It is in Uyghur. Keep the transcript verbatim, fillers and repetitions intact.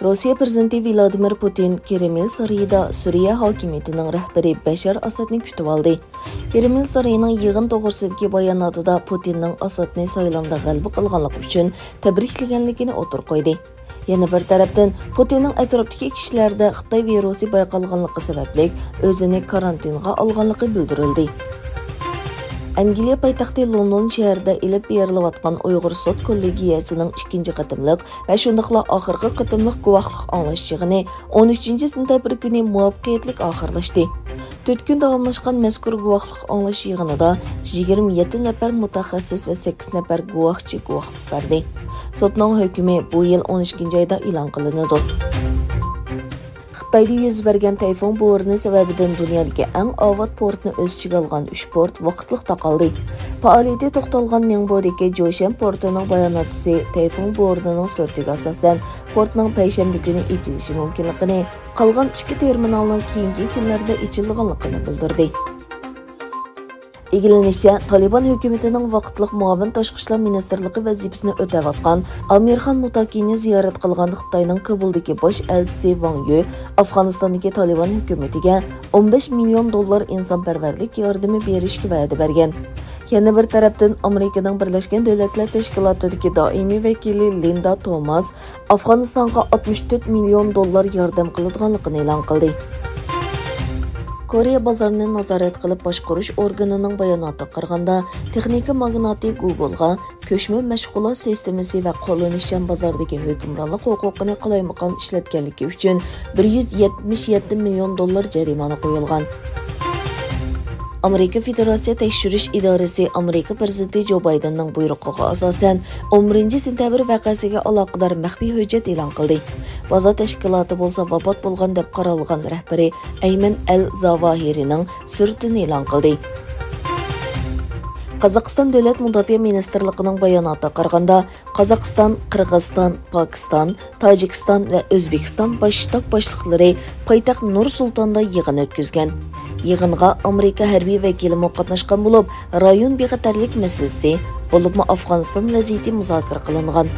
روسىيە پىرېزىدېنتى ۋلادىمىر پۇتىن كرېمل سارىيىدا سۈرىيە ھاكىمىيىتىنىڭ رەھبىرى بەشار ئاسادنى كۈتۈۋالدى. كرېمل سارىيىنىڭ يىغىن توغرىسىدىكى باياناتىدا پۇتىننىڭ ئاسادنى سايلامدا غەلىبە قىلغانلىقى ئۈچۈن تەبرىكلىگەنلىكىنى ئوتتۇرىغا قويدى. يەنە بىر تەرەپتىن، پۇتىننىڭ ئەتراپتىكى كىشىلەردە خىتاي ۋىرۇسى بايقالغانلىقى سەۋەبلىك، ئۆزىنى كارانتىنغا ئالغانلىقى بىلدۈرۈلدى. ئەنگلىيە پايتەختى لوندون شەھىرىدە ئېلىپ بېرىلىۋاتقان ئۇيغۇر سوت كوللېگىيەسىنىڭ ئىككىنچى قېتىملىق ۋە شۇنداقلا ئاخىرقى قېتىملىق گۇۋاھلىق ئاڭلاش يىغىنى ئون ئۈچىنچى سېنتەبىر كۈنى مۇۋەپپەقىيەتلىك ئاخىرلاشتى. تۆت كۈن داۋاملاشقان مەزكۇر گۇۋاھلىق ئاڭلاش يىغىنىدا يىگىرمە يەتتە نەپەر مۇتەخەسسىس ۋە سەككىز نەپەر گۇۋاھچى گۇۋاھلىق بەردى. سوتنىڭ ھۆكمى بۇ يىل ئون ئىككىنچى ئايدا ئېلان قىلىنىدۇ. خىتايدا يۈز بەرگەن تەيفۇڭ بورىنى سەۋەبىدىن دۇنيادىكى ئەڭ ئاۋات پورتنى ئۆز ئىچىگە ئالغان ئۈچ پورت ۋاقىتلىق تاقالدى. پائالىيىتى توختالغان نىڭبودىكى جوشەن پورتىنىڭ باياناتچىسى تەيفۇڭ بورىنىنىڭ سۈرىتىگە ئاساسەن، پورتنىڭ پەيشەنبە كۈنى ئېچىلىشى مۇمكىنلىقىنى، قالغان ئىككى تېرمىنالنىڭ كېيىنكى كۈنلەردە ئېچىلىدىغانلىقىنى بىلدۈردى. ئىگىلىنىشىچە، تالىبان ھۆكۈمىتىنىڭ ۋاقىتلىق مۇئاۋىن تاشقى ئىشلار مىنىستىرلىقى ۋەزىپىسىنى ئۆتەۋاتقان ئامىرخان مۇتاكىنى زىيارەت قىلغان خىتاينىڭ كابۇلدىكى باش ئەلچىسى ۋاڭ يۈ ئافغانىستاندىكى تالىبان ھۆكۈمىتىگە ئون بەش مىليون دوللار ئىنسانپەرۋەرلىك ياردىمى بېرىشكە ۋەدە بەرگەن. يەنە بىر تەرەپتىن، ئامېرىكىنىڭ بىرلەشكەن دۆلەتلەر تەشكىلاتىدىكى دائىمىي ۋەكىلى لىندا توماس ئافغانىستانغا ئاتمىش تۆت مىليون دوللار ياردەم قىلىدىغانلىقىنى ئېلان قىلدى. كورېيە بازارنى نازارەت قىلىپ باشقۇرۇش ئورگىنىنىڭ باياناتىغا قارىغاندا، تېخنىكا ماگناتى گۇگلغا كۆچمە مەشغۇلات سىستېمىسى ۋە قوللىنىشچان بازاردىكى ھۆكۈمرانلىق ھوقۇقىنى قالايمىقان ئىشلەتكەنلىكى ئۈچۈن بىر يۈز يەتمىش يەتتە مىليون دوللار جەرىمانە قويۇلغان. ئامېرىكا فېدېراتسىيە تەكشۈرۈش ئىدارىسى ئامېرىكا پىرېزىدېنتى جو بايدېننىڭ بۇيرۇقىغا ئاساسەن، ئون بىرىنچى سېنتەبىر ۋەقەسىگە ئالاقىدار مەخپىي ھۆججەت ئېلان قىلدى. بازار تەشكىلاتى بولسا ۋاپات بولغان دەپ قارالغان رەھبىرى ئەيمەن ئەل زاۋاھىرىنىڭ سۈرىتىنى ئېلان قىلدى. قازاقىستان دۆلەت مۇداپىئە مىنىستىرلىقىنىڭ باياناتىغا قارىغاندا، قازاقىستان، قىرغىزىستان، پاكىستان، تاجىكىستان ۋە ئۆزبېكىستان باش شتاب باشلىقلىرى پايتەخت نۇر سۇلتاندا يىغىن ئۆتكۈزگەن. يىغىنغا ئامېرىكا ھەربىي ۋەكىلىمۇ قاتناشقان بولۇپ، رايون بىخەتەرلىك مەسىلىسى، بولۇپمۇ ئافغانىستان ۋەزىيىتى مۇزاكىرە قىلىنغان.